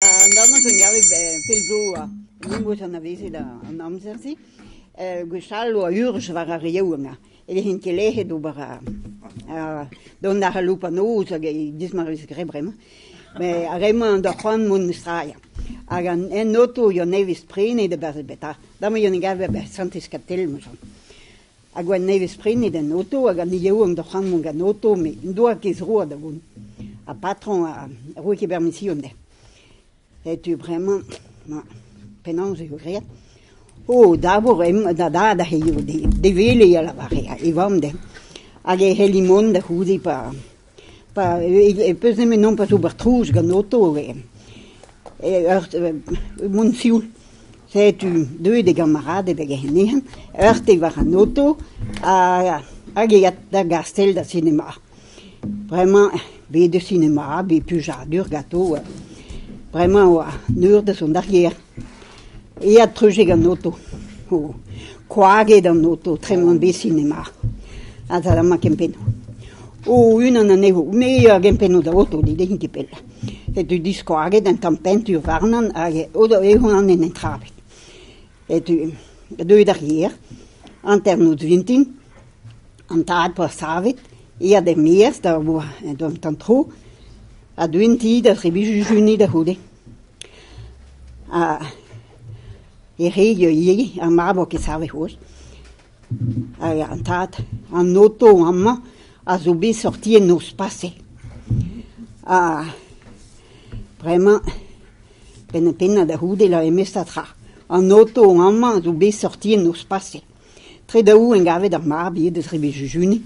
An dra-mañ zo gavet pell zo me 'm eus anavezet an amzer-se. Gwechall oa urzh war ar re yaouank e vezent ket lec'het ober dont da c'haloup an noz hag e-giz ma vez graet bremañ. Met ar re-mañ 'doa c'hoant mont strailhañ. Hag an oto 'yoa nevez prenet e-barzh beta. Damañ 'yoa gavet e Santez-Katell 'm eus c'hoant. Hag oa nevez prenet an oto hag an yaouank 'doa c'hoant mont gant oto met n'en doa ket zroad da vont. Ha patron a roe ket permision dezhañ. Setu bremañ ma penaos eo graet. Oh d'abord emañ da dad aze eo d'e wele a lavare e vamm dezhañ. Hag e c'helli mont da c'houde pa pa e peus nemet nompas ober trouz gant oto e mont sioul. Setu deuet e gamaraded hag anezhañ, heurtet war an oto hag e da Gastell da sinema. Bremañ bet e sinema, bet plijadur ganto. Bremañ oa an eur da zont d'ar gêr. Eat treuzek an oto. Oh, koaget an oto tremont bet sinema. Ha da amañ kempennoù. Oh, unan anezho, me a gempenno da oto, dit int ket pell. Setu diskoaget un tamm pentur warnon hag eo an en entrabet. Setu deuet d'ar gêr, hanternoz vintin, an tad poa savet, eat er-maez da d'an tro, ha deuet ti da zrebi da c'houde. Ha e re ivez, ar mab oa ket savet c'hoazh. Hag an tad, an oto amañ a zo bet sortiet noz pase. Ha bremañ, benn pennañ da c'houde la memes tra. An oto amañ a zo bet sortiet noz pase. Tre daou en gavet ar mab ivez da zebriñ jujuni.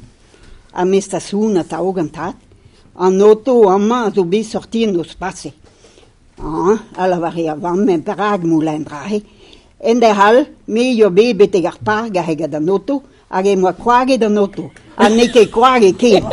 Ha me stasoun atav gant tad. An oto amañ a zo bet sortiet noz pase. Ah, a lavare ar vamm, perak moulañ dra-se. En der all, me yoa bet betek ar park aze gant an oto, hag em boa koaget an oto. Ha n'eo ket koaget ken.